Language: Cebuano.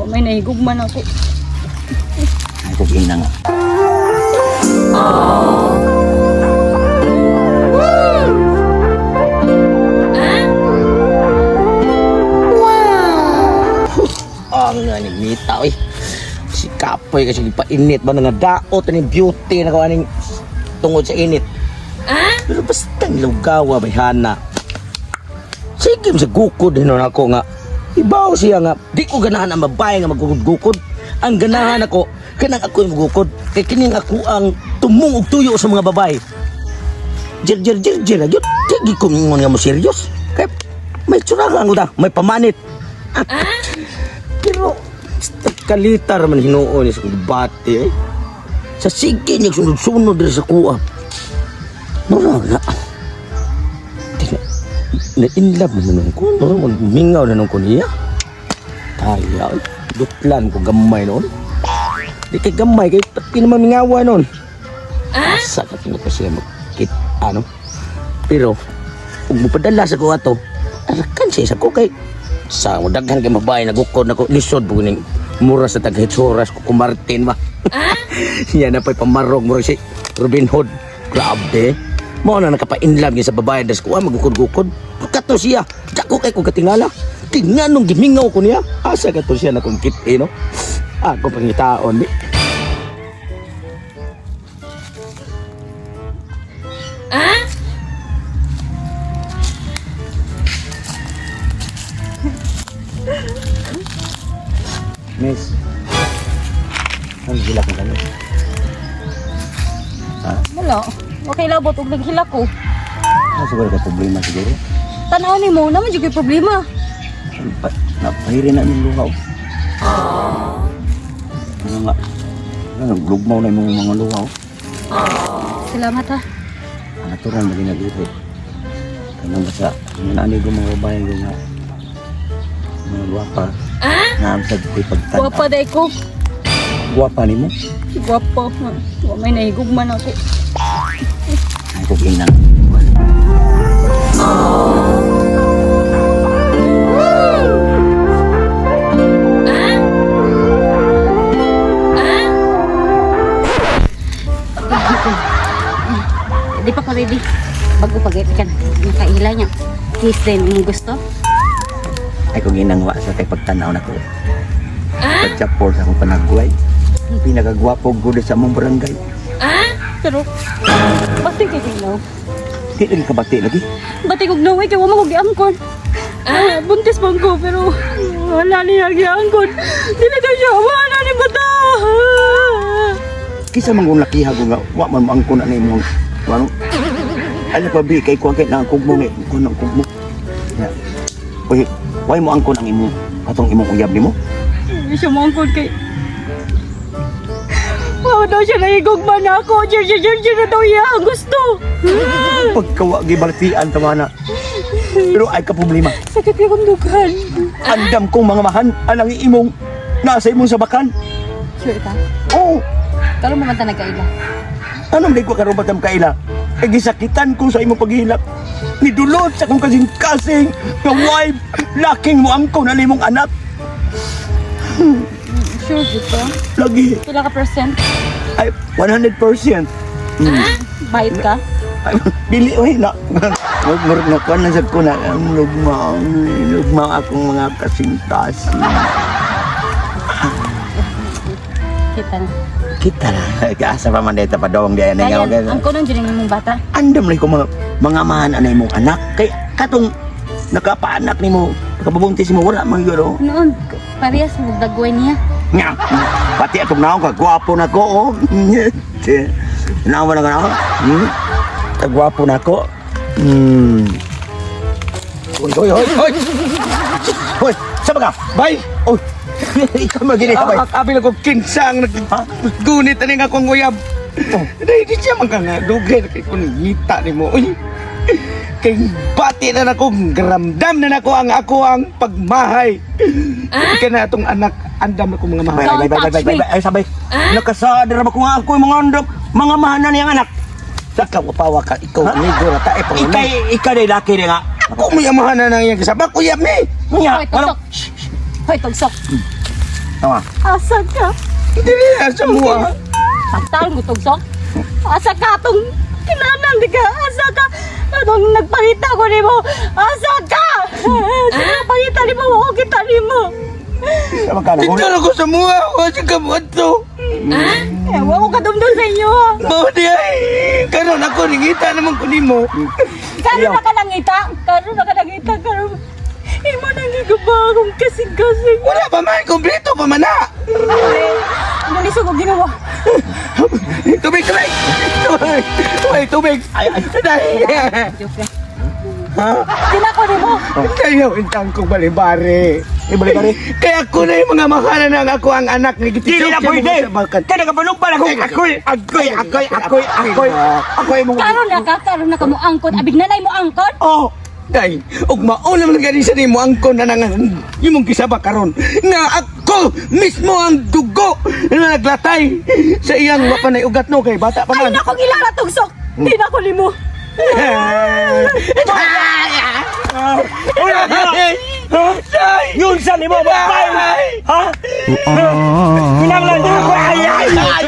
Wa may nahigugma na ako. Ay, kog ina nga. Ang nga ni Mita, oy. Si Kapoy kasi painit ba nga daot ni beauty na ko aning tungod sa init. Pero basta ang lugawa bayhana. Sige sa gukod hinon ako nga. Ibaw siya nga di ko ganahan ang babae nga magugod-gukod. Ang ganahan ako kanang ako yung magukod kay kining ako ang tumong og tuyo sa mga babae. Jir jir jir jir gyud. Di ko mingon nga mo serious. Kay may tsura ka ang uta, may pamanit. Pero kalitar man hinuon ni sa bati eh. Sa sige niya sunod-sunod diri sa kuha. Mura nga. Di na in love na nun ko. Mura mag mingaw na nun ko niya. Kaya, eh. Dutlan ko gamay noon. Di kay gamay, kay pati naman mingawa noon. Asa ka ko siya magkit, ano? Pero, kung mupadala sa ko ato, arakan siya sa ko kay sa daghan kay babae nagukod nako lisod po ning mura sa taghitsuras ko kumartin ba. Yan na pa'y pamarog mura si Robin Hood. Grabe. Mao na nakapa-inlove niya sa babae das ko magukod-gukod. Kato siya. Dako kay ko katingala. Tingnan nung gimingaw ko niya. Asa kato siya na kung kit eh, no? Ako pangitaon di. Miss, ano sila kung kano? Wala. Okay labot og naghilak ko. Ano siguro kay problema siguro? Tan-aw nimo, naman jud ko'y problema. Pa, napahiri na yung luha. Oh. Ano nga? Ano, lugmaw na yung mga luha. Oh. Salamat ha. Ang Natural na ginagipit. Kanang basta, nanani ko mga babae ko nga. Mga gwapa. Ah? Naamsad ko'y pagtanaw. Gwapa day ko. Gwapa ni mo? Gwapa. Wa may nahigugma na ako. Ay, kog ina. Di pa ko ready. Bago pa gid ka na. Nakaila niya. Kiss din imong gusto. Ay, kog inang wa sa kay pagtanaw na ko. Pagchapor sa akong panagway. Pinakagwapo gud sa among barangay. Pero bati kay ginaw. Di lagi kabati lagi. Bati kog naway kay wa man ko giangkon. Ah, buntis man ko pero wala niya giangkon. Dili daw siya wala ni bata. Kisa man kung lakiha ko nga, wa man mo angkon na imong ano. Ano pa bi kay kuan kay nang kugmo ni kuan ang kugmo. Ya. Uy, way mo angkon ang imong katong imong uyab nimo? Hindi siya moangkon kay Wow daw siya nahigugma na ako. Jir, jir, jir, jir na daw iya ang gusto. Pagkawa gibaltian tama na. Pero ay ka problema. Sakit kay kong dughan. Andam kong mga mahan anang imong nasa imong sabakan. Sure ka? Oo. Karon mo man ta nagkaila. Anong di ko karon batam kaila? Ay gisakitan ko sa imong paghilak. Nidulot sa akong kasing-kasing nga wife, laking mo angkon na imong anak. Sure jud ka? Lagi. Pila ka percent? Ay, 100%. Mm. Bait ka? Ay, dili oy na. Murag na kuan na sad ko na ang lugma, lugma akong mga kasing-kasing. Kita na. Kita na. Kaasa pa man dito pa dong di ani Kaya, nga. ang kunon dyan imong bata. Andam lang ko mga mahan anay mong anak kay katong nakapaanak nimo, nakabubuntis mo wala man gyud oh. Noon, parehas mo dagway niya. Nga. Pati atong naong ka gwapo na ko oh. Naong na ka na. Hmm? Kagwapo na ko. Hmm. Hoy, hoy, hoy, hoy. Hoy, saan ba ka? Bay! Oy. Ikaw magini ka, bay. Abi lang ko kinsa ang naggunit ani nga akong uyab. Oh. Dahil di siya man ka nga dugay na kay ko nangita nimo. Uy. Kay bati na nako, gramdam na nako ang ako ang pagmahay. Kay na atong anak andam na ko mga mahay. Bay, bay, bay, bay, bay, bay, bay, ay, sabay. Nakasadar ba ko nga ako yung mga andam, mga mahanan niyang anak. Ikaw pawa ka, ikaw amigo ra ta eh pangunan. Ikay, ikay day laki na nga. Ako may amahan na nang iyang kasabak, uyab ni. Nga, Hoy, tugsok. Hoy, tugsok. Tama. Asa ka? Dili na sa mua. Saktan ko tugsok. Asa ka tong kinanan di ka? Asa ka? Anong nagpangita ko nimo? Asa ka? Asa nagpangita nimo? Wa ko kita nimo. Sama ka na. Dito na ko sa mua. Wa sa kabuto. Eh, wa ko kadumdum sa inyo. Ha. Mao di ay. Karon ako ningita naman ko nimo. Karon na ka nangita. Karon na ka nangita. Karon. Imo nang gigaba akong kasing-kasing. Wala pa man, kompleto pa man na. Ang lisod ko ginawa. Tubig, tubig! Tubig! Tubig, tubig! Ay, ay, ay! Joke lang. Ha? Tinako nimo. Kayo, intang kong balibari. Eh, balibari? Kaya ako na yung mga mahala na ang ako ang anak ni Gitisok. Dili na pwede. Kaya nakapanong pa ako. Ako'y, ako'y, ako'y, ako'y, ako'y, ako'y mong. Karon na ka, karon na ka mo angkon. Abig nanay mo angkon. Oh! Day, ug mao naman gani sa nimo ang kon na nang imong gisaba karon nga ako mismo ang dugo na naglatay sa iyang mapanay ugat no kay bata pa Ay man. nako gilala tugsok. Tinako nimo. Yun sa nimo, magpay! Ha? Kinanglan ako, ay, ay, ay!